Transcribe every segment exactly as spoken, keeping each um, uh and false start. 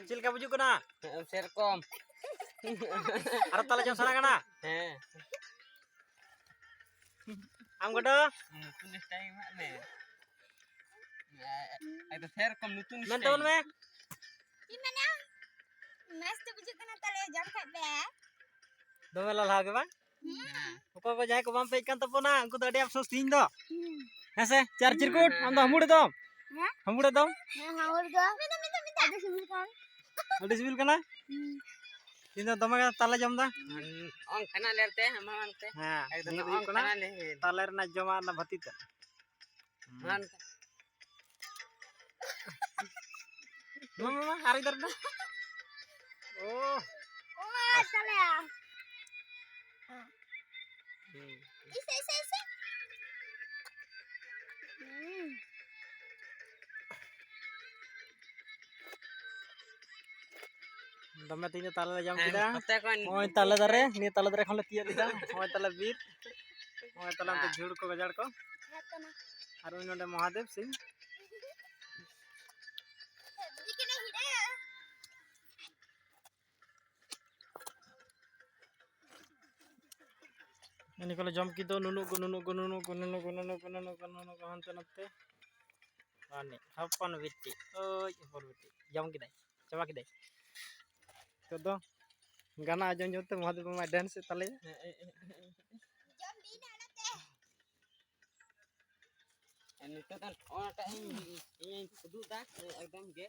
ᱪᱮᱫ ᱞᱮᱠᱟ ᱵᱩᱡᱩᱜ ᱠᱟᱱᱟ? ᱥᱮᱨᱚᱠᱚᱢ᱾ ᱟᱨᱚ ᱛᱟᱞᱮ ᱡᱚᱢ ᱥᱟᱱᱟ ᱠᱟᱱᱟ? ᱦᱮᱸ᱾ ᱟᱢ ᱜᱚᱰᱚ? ᱱᱩᱛᱩᱱ style ᱮᱢᱟᱜ ᱢᱮ᱾ ᱮᱠᱫᱚᱢ ᱥᱮᱨᱚᱠᱚᱢ ᱱᱩᱛᱩᱱ ᱢᱮᱱ ᱛᱟᱵᱚᱱ style᱾ ᱢᱮ᱾ ᱪᱮᱫ ᱢᱮᱱᱟ? ᱢᱚᱡᱽ ᱛᱮ ᱵᱩᱡᱩᱜ ᱠᱟᱱᱟ ᱛᱟᱞᱮ ᱡᱚᱢ ᱠᱷᱟᱡ ᱯᱮ᱾ ᱫᱚᱢᱮ ᱞᱟᱞᱦᱟ ᱜᱮ ᱵᱟᱝ? ᱦᱮᱸ᱾ ᱚᱠᱚᱭ ᱠᱚ ᱡᱟᱦᱟᱸᱭ ᱠᱚ ᱵᱟᱢ ᱯᱮ ᱦᱮᱡ ᱠᱟᱱ ᱛᱟᱵᱚᱱᱟ, ᱩᱱᱠᱩ ᱫᱚ ᱟᱹᱰᱤ ᱟᱯᱥᱳᱥ ᱛᱤᱦᱤᱧ ᱫᱚ᱾ ᱦᱮᱸ᱾ ᱦᱮᱸ ᱥᱮ? ᱪᱟᱨ ᱪᱤᱨᱠᱩᱴ, ᱟᱢ ᱫᱚ ᱦᱟᱢᱩᱲ ᱫᱚᱢ? ᱦᱮᱸ? ᱦᱟᱢᱩᱲ ᱫᱚᱢ? ᱦᱮᱸ, ᱦᱟᱢᱩᱲ ᱫᱚ᱾ ᱟᱹᱰᱤ ᱥᱤᱵᱤᱞ ᱠᱟᱱᱟ᱾ ᱟᱹᱰᱤ ᱥᱤᱵᱤᱞ ᱠᱟᱱᱟ? ᱦᱩᱸ᱾ ᱤᱧ ᱫᱚ ᱫᱚᱢᱮ ᱜᱮ ᱛᱟᱞᱮ ᱡᱚᱢ ᱫᱟ᱾ ᱚᱝ ᱠᱟᱱᱟ ᱞᱮ ᱛᱮ, ᱟᱢ ᱦᱚᱸ ᱚᱝ ᱛᱮ᱾ ᱦᱮᱸ, ᱮᱠᱫᱚᱢ ᱱᱤᱭᱟᱹ ᱫᱚ ᱦᱩᱭᱩᱜ ᱚᱝ ᱠᱟᱱᱟ ᱠᱟᱱᱟ ᱞᱮ᱾ ᱛᱟᱞᱮ ᱨᱮᱱᱟᱜ ᱡᱚᱢᱟᱜ ᱨᱮᱱᱟᱜ ᱵᱷᱟᱹᱛᱤ ᱛᱮ᱾ ᱦᱩᱸ᱾ ᱢᱟ, ᱢᱟ, ᱢᱟ, ᱟᱨ ᱤᱫᱷᱟᱨ ᱫᱚ᱾ ᱳ᱾ ᱳ ᱢᱟ, ᱛᱟᱞᱮ᱾ ᱦᱩᱸ᱾ ᱤᱥᱮ, ᱤᱥᱮ, ᱤᱥᱮ᱾ ᱦᱩᱸ᱾ ᱫᱚᱢᱮ ᱛᱮᱦᱮᱧ ᱫᱚ ᱛᱟᱞᱮ ᱞᱮ ᱡᱚᱢ ᱦᱮᱸ, ᱠᱮᱫᱟ᱾ ᱱᱚᱛᱮ ᱠᱷᱚᱱ ᱱᱚᱜᱼᱚᱭ ᱛᱟᱞᱮ ᱫᱟᱨᱮ, ᱱᱤᱭᱟᱹ ᱛᱟᱞᱮ ᱫᱟᱨᱮ ᱠᱷᱚᱱ ᱞᱮ ᱛᱤᱭᱳᱜ ᱞᱮᱫᱟ᱾ ᱱᱚᱜᱼᱚᱭ ᱛᱟᱞᱮ ᱵᱤᱨ, ᱱᱚᱜᱼᱚᱭ ᱛᱟᱞᱮ ᱚᱱᱛᱮ ᱦᱮᱸ᱾ ᱡᱷᱩᱲ ᱠᱚ ᱜᱟᱡᱟᱲ ᱠᱚ᱾ ᱟᱨ ᱩᱱᱤ ᱱᱚᱰᱮ ᱢᱚᱦᱟᱫᱮᱵ ᱥᱤᱝ᱾ ᱤᱱᱟᱹ ᱠᱚᱞᱮ ᱡᱚᱢ ᱠᱮᱫ ᱫᱚ ᱱᱩᱱᱩ ᱠᱚ, ᱱᱩᱱᱩ ᱠᱚ, ᱱᱩᱱᱩ ᱠᱚ, ᱱᱩᱱᱩ ᱠᱚ, ᱱᱩᱱᱩ ᱠᱚ, ᱱᱩᱱᱩ ᱠᱚ, ᱦᱟᱱᱛᱮ ᱱᱟᱛᱮ᱾ ᱟᱨ ᱱᱤ ᱦᱚᱯᱚᱱ ᱵᱤᱴᱤ, ᱳᱭ ᱦᱚᱯᱚᱱ ᱵᱤᱴᱤ, ᱡᱚᱢ ᱠᱮᱫᱟᱭ, ᱪᱟᱵᱟ ᱠᱮᱫᱟᱭ᱾ ᱱᱤᱛᱚᱜ ᱫᱚ ᱜᱟᱱᱟ ᱟᱸᱡᱚᱢ ᱟᱸᱡᱚᱢ ᱛᱮ ᱢᱚᱦᱟᱫᱮᱵ ᱢᱟᱢᱟᱭ ᱰᱮᱱᱥ ᱮᱫ ᱛᱟᱞᱮᱭᱟ᱾ ᱱᱤᱛᱚᱜ ᱫᱚ ᱚᱱᱟᱴᱟᱜ ᱤᱧ, ᱤᱧᱤᱧ ᱩᱫᱩᱜ ᱮᱫᱟ, ᱮᱠᱫᱚᱢ ᱜᱮ᱾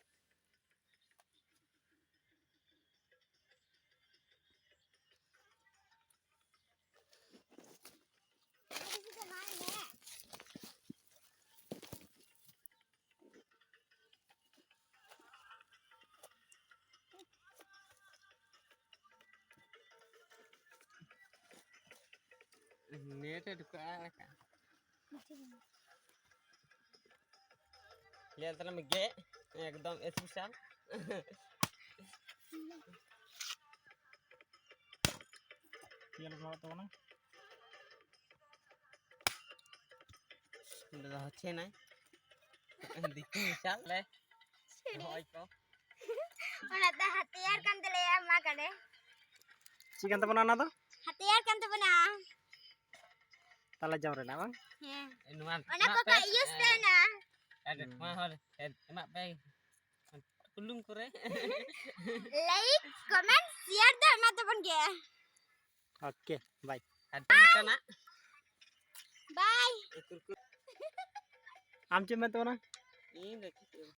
ᱱᱮᱴ ᱮ ᱰᱷᱩᱠᱟᱹᱜᱼᱟ ᱞᱮᱠᱟ᱾ ᱧᱮᱞ ᱛᱟᱞᱟᱝ ᱢᱮ ᱜᱮ, ᱮᱠᱫᱚᱢ special᱾ ᱧᱮᱞ ᱵᱟᱲᱟ ᱛᱟᱵᱚᱱᱟ᱾ ᱚᱸᱰᱮ ᱫᱚ ᱦᱚᱪᱷᱮ ᱱᱟᱭ᱾ ᱫᱤᱠᱩ ᱢᱮᱥᱟᱞ ᱞᱮ ᱨᱚᱦᱚᱭ ᱠᱚ᱾ ᱚᱱᱟ ᱫᱚ ᱦᱟᱛᱤᱭᱟᱨ ᱠᱟᱱ ᱛᱟᱞᱮᱭᱟ, ᱢᱟ ᱠᱟᱰᱮ᱾ ᱪᱮᱫ ᱠᱟᱱ ᱛᱟᱵᱚᱱᱟ ᱚᱱᱟ ᱫᱚ? ᱦᱟᱛᱤᱭᱟᱨ ᱠᱟᱱ ᱛᱟᱵᱚᱱᱟ᱾ ᱛᱟᱞᱟ ᱡᱚᱢ ᱨᱮᱱᱟᱜ ᱵᱟᱝ? ᱦᱮᱸ, ᱱᱚᱣᱟ ᱚᱱᱟ ᱠᱚ ᱠᱷᱟᱡ use ᱛᱟᱦᱮᱱᱟ᱾ ᱟᱨ ᱱᱚᱣᱟ ᱦᱚᱸ ᱮᱢᱟᱜ ᱯᱮ ᱵᱩᱞᱩᱝ ᱠᱚᱨᱮ᱾ Like, comment, share ᱫᱚ ᱮᱢᱟ ᱛᱟᱵᱚᱱ ᱜᱮ᱾ ᱳᱠᱮ, ᱵᱟᱭ᱾ ᱟᱨ ᱱᱚᱝᱠᱟᱱᱟᱜ Bye. ᱟᱢ ᱪᱮᱫ ᱮᱢ ᱢᱮᱱ ᱛᱟᱵᱚᱱᱟ? ᱤᱧ ᱫᱚ ᱪᱮᱫ ᱦᱚᱸ ᱵᱟᱝ᱾